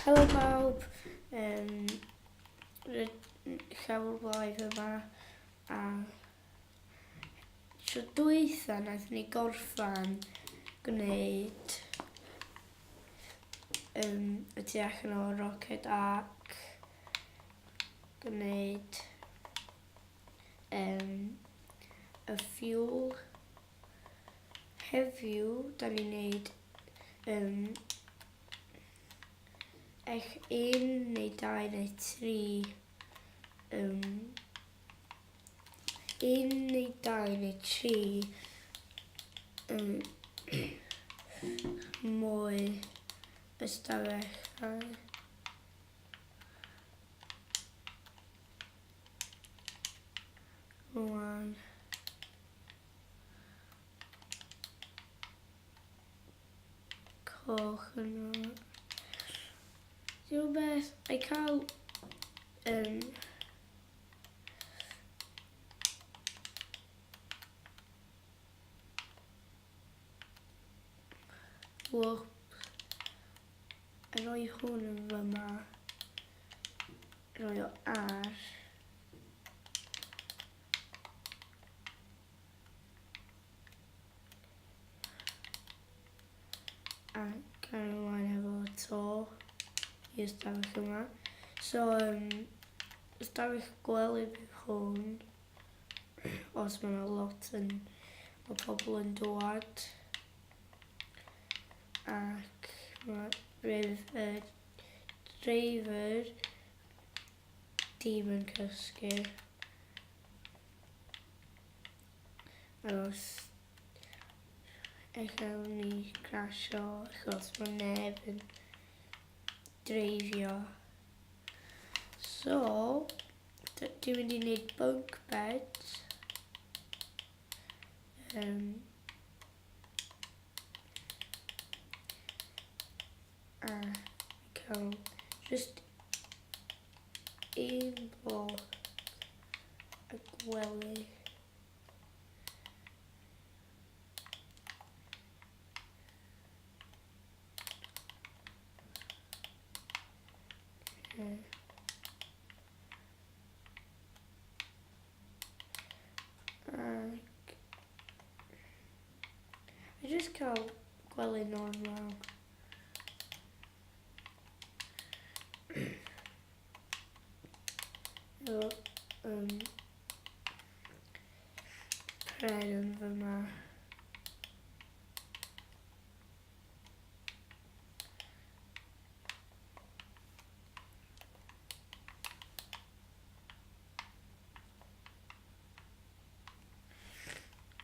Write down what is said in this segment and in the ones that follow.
Helo pawb, um, llawer blaid yma a tro dwytha nath ni gorffan gwneud um, y tu allan o'r roced ac gwneud um, y fuel. Heddiw, da ni'n neud um, eich un neu dau neu tri um, un neu dau neu tri um, mwy ystafellau. Rwan. Coch yna. Ti'n beth, I cael... Um, Whoop. A rhoi hwn yn fyma. Rhoi o ar. A cael ymlaen efo to i ystafell yma. So, um, ystafell gwely bydd hwn, os mae yna lot yn, o pobl yn dŵad. Ac mae bydd y dreifr dim yn cysgu. Os allwn ni crasio achos mae neb yn dreifio. So, dwi'n mynd i wneud bunk beds. Um, a cael just un bloc a gwely. Okay. Ac I just cael gwely normal. Efo um, pren yn fyma.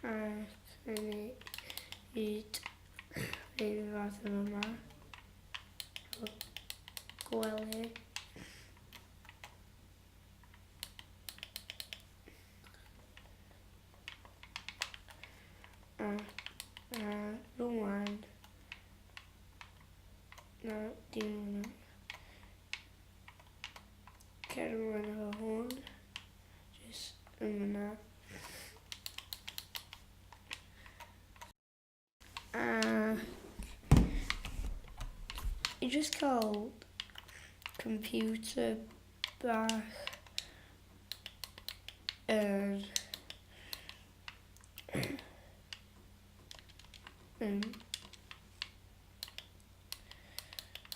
Ac yn ei hyd un fath yn yma. Gwely. A, a rwan, na, dim hwnna. Cer ymlaen efo hwn. Just yn fyna. A i just cael computer bach yr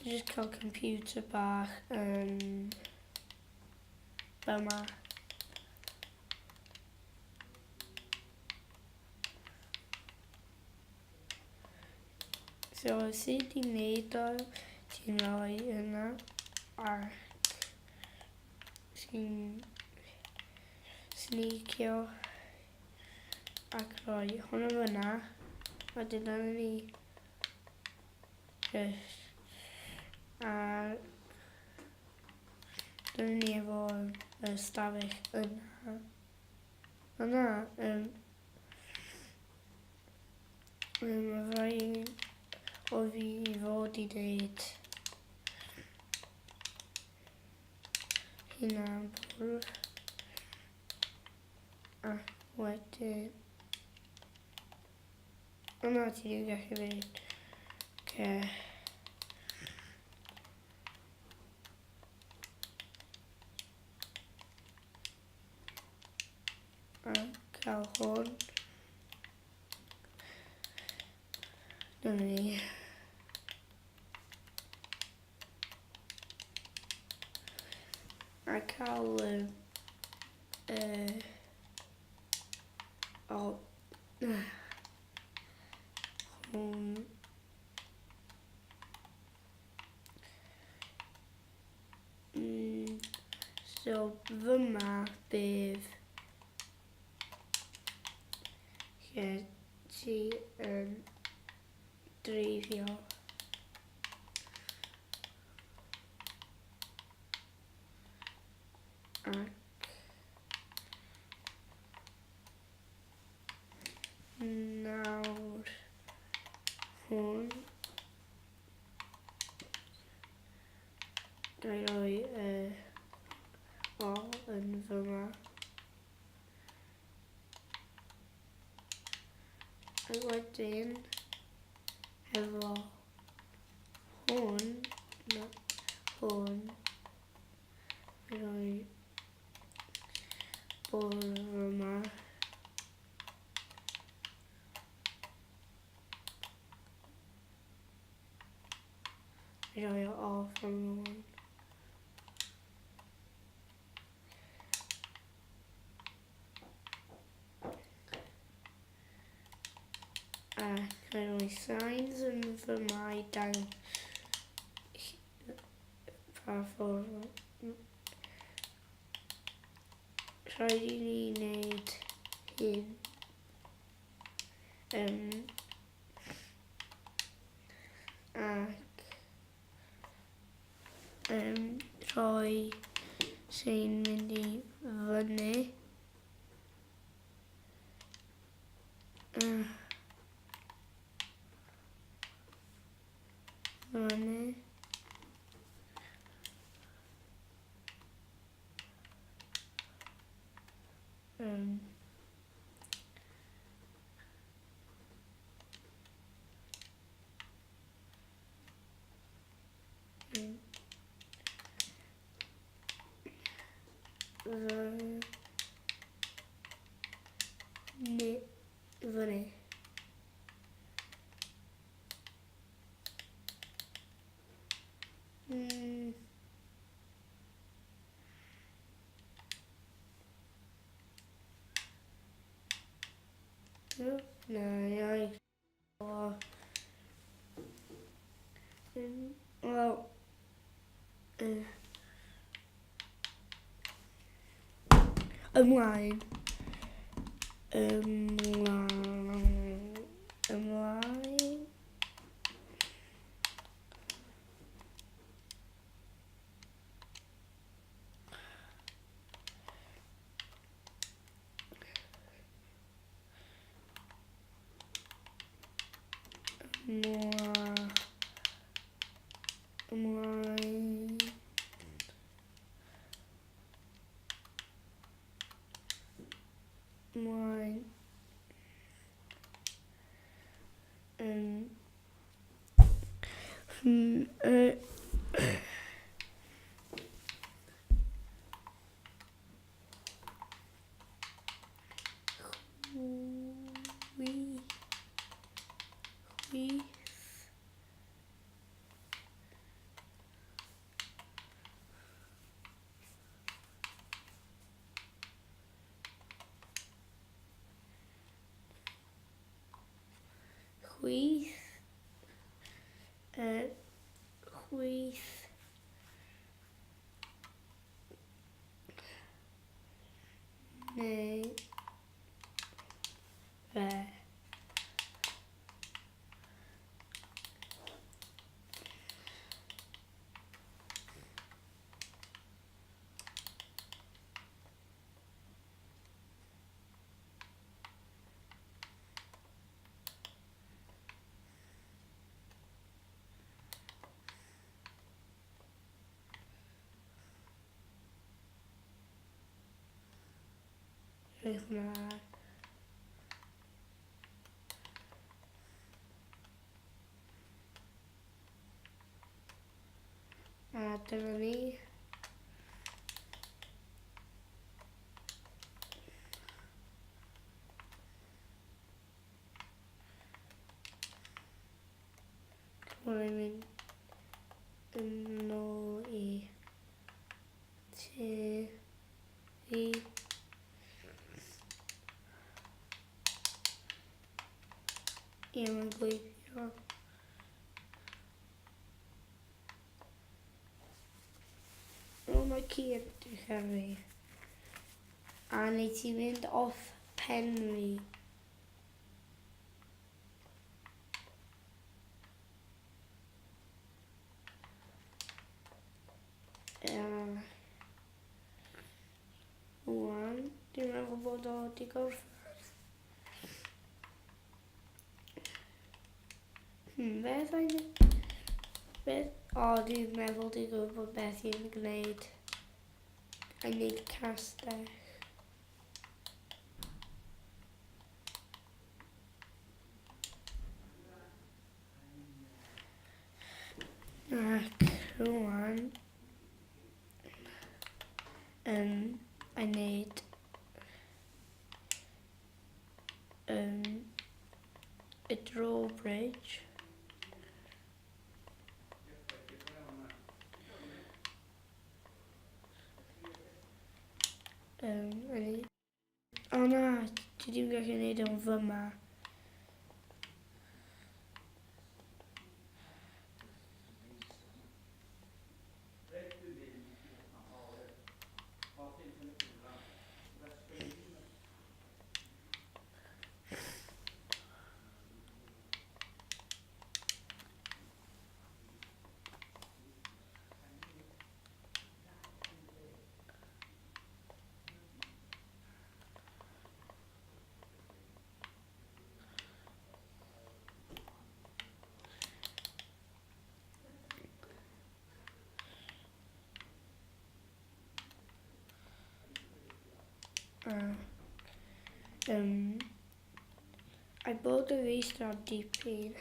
just cael computer bach yn yma. So, sut i wneud o, ti'n rhoi yna ac ti'n sneakio ac rhoi hwn yn fyna. Wedyn dyna ni just a dyna ni efo y stafell yna. Yna, um, mae rhaid o fi i fod i wneud hynna yn bwrdd. A wedyn... Yna ti ddim gallu mynd. Okay. Cael hwn. Dyna ni. A cael y... o... Hwn. So fyma bydd lle ti yn dreifio. Ac nawr hwn. Ga i roi y o yn fyma. A wedyn, efo hwn, na, hwn, i roi bwrdd yma. I roi o off am rwan. A ga i roi signs yn fy mai dang pa ffordd. Rhaid i ni wneud hyn. Ac rhoi sy'n mynd i fyny. Fyny. Fyny, fyny. Na, ia. Wel, ymlaen. Ymlaen. Ymlaen. Ymlaen. Ymlaen. Chwith. Chwith. Chwith. Chwith. Neu fe. Rhoi hwnna ar. A dyna ni. Yn ôl i tŷ fi. Ie, mae'n gweithio. O, mae ci yn edrych ar fi. A neu ti fynd off pen fi. Ia. Rwan, dwi'n meddwl bod o wedi gorffen. Beth oedd... Beth... O, dwi'n meddwl dwi'n gwybod beth i'n gwneud. I need castell. Ac rwan, I need a drawbridge. I need... O na, dwi ddim gallu gwneud o'n fyma. I bod y feistr dipyn.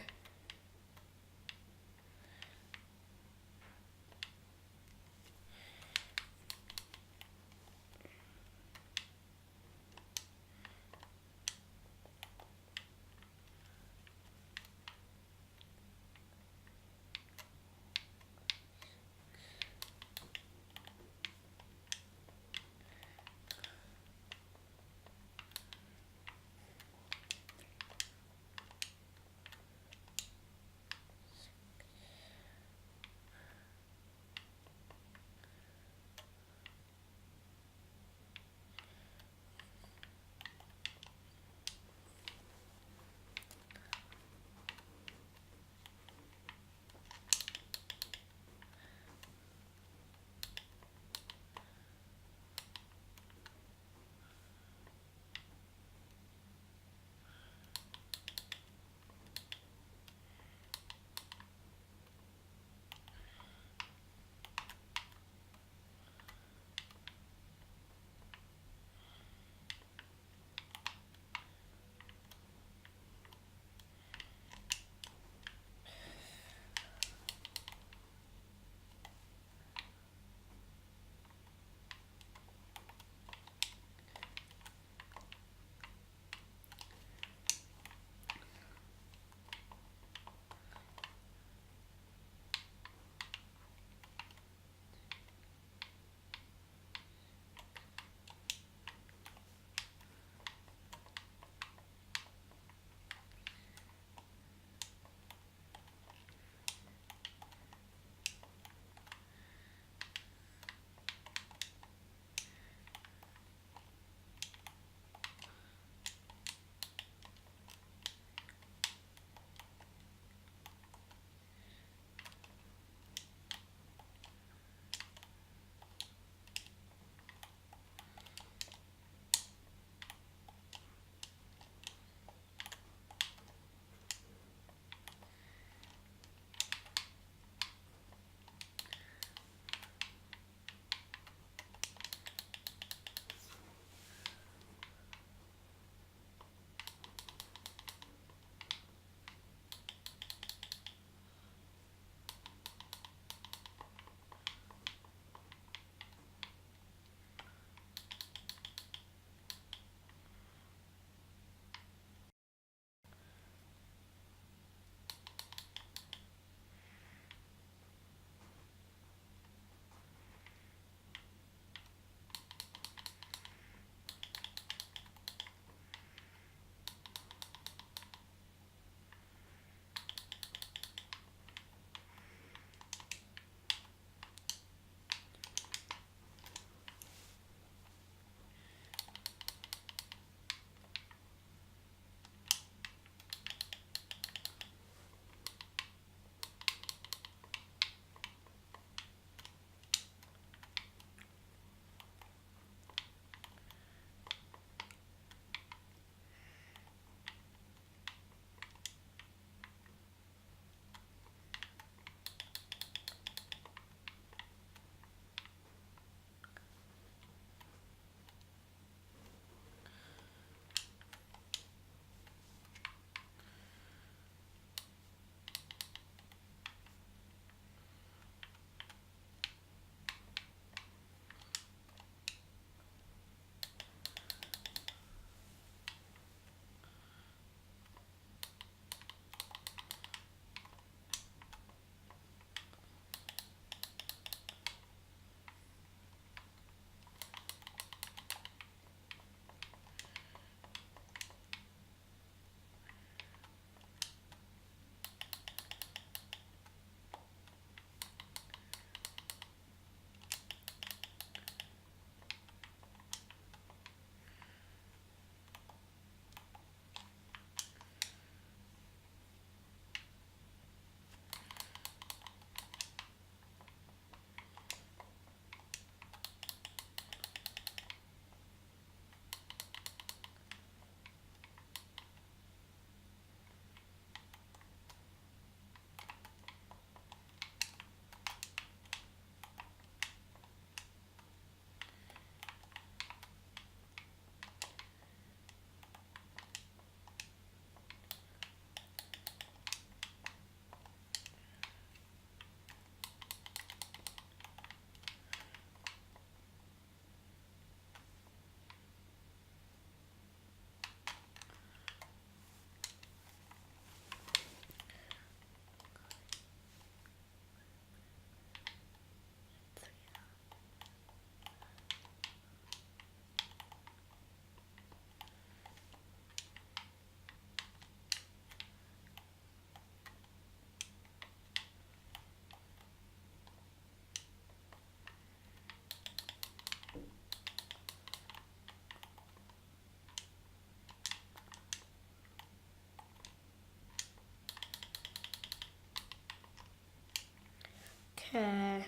Ce.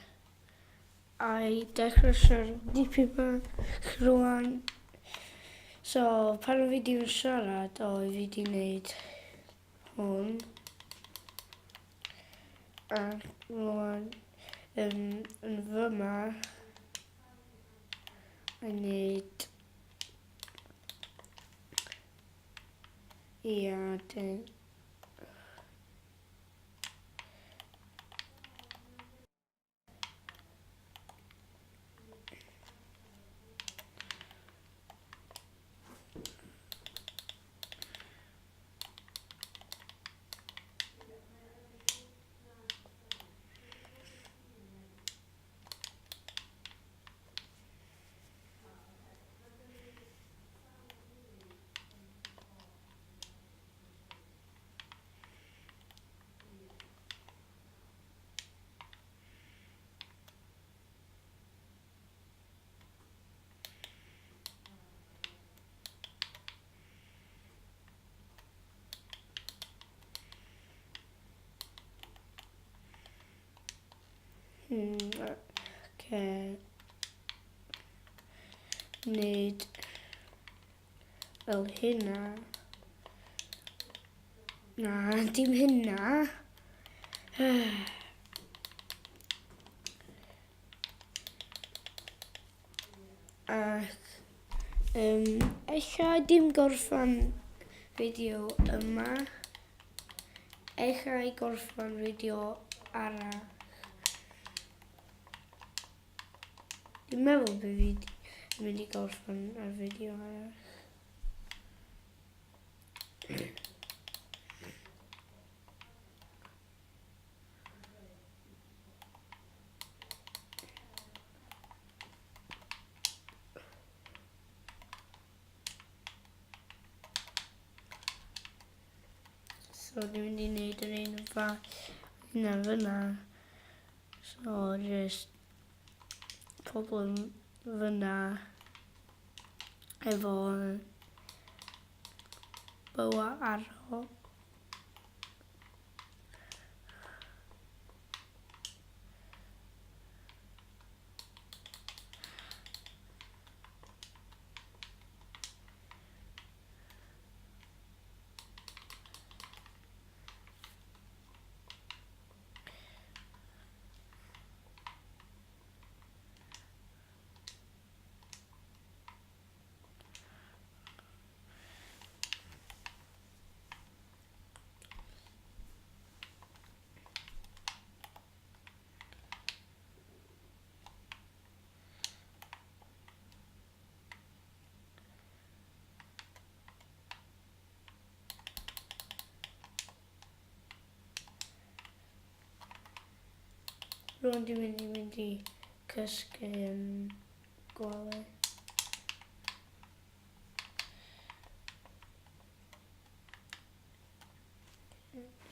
A i dechrau siarad dipyn bach rwan. So, pan fi di'n siarad, o, fi di wneud hwn. A rwan, yn fyma, a wneud... Ia, dyn... Okay. Wneud fel hynna. Na, dim hynna. Ac ella dim gorffan fideo yma. Ella i gorffan fideo arall. Dwi'n meddwl bydd fi yn mynd i gorffen ar fideo arall. So dwi'n mynd i wneud yr un fath yna fyna. So just problem fyna efo bywa arro. Rwan dwi'n mynd i mynd i cysgu yn gwely.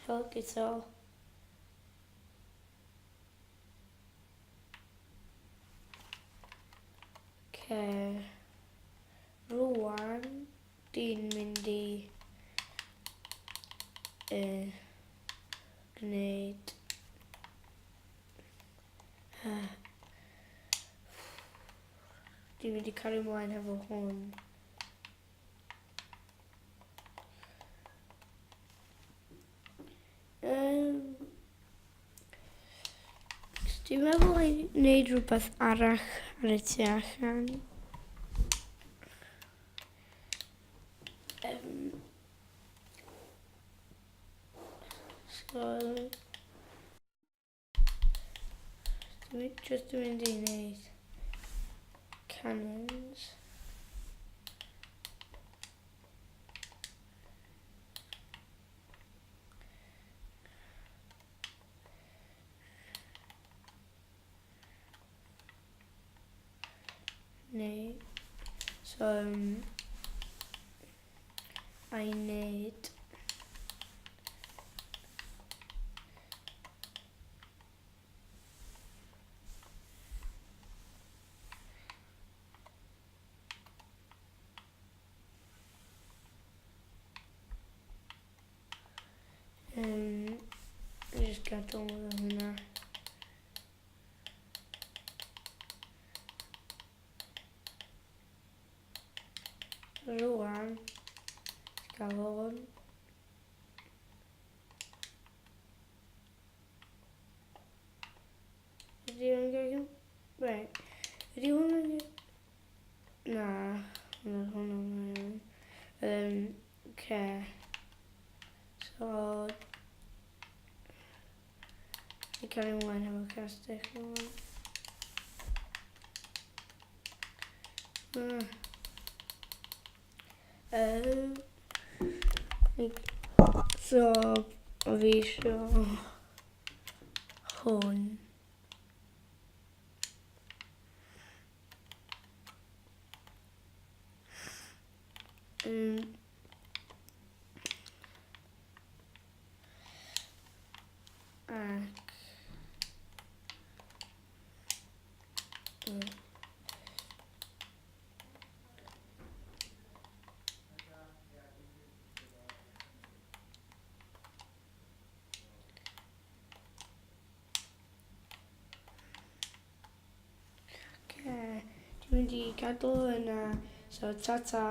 Helo Guto. Ce. Rwan dwi'n mynd i gwneud dwi'n mynd i cario ymlaen hefo hwn. Dwi'n meddwl i wneud rhywbeth arall ar y tu allan. So, Dwi just yn mynd i wneud cannons. Neu, so, I need just gadael hwnna. Cael hwn. Ydy hwn gael... Right. Ydy hwn yn... Na. Hwn hwn hwn. Okay. So... Ni cael ymlaen efo castell yma. So, o fi isio hwn. Ac... Oce, dwi'n mynd i gadael yna, so ta-ta.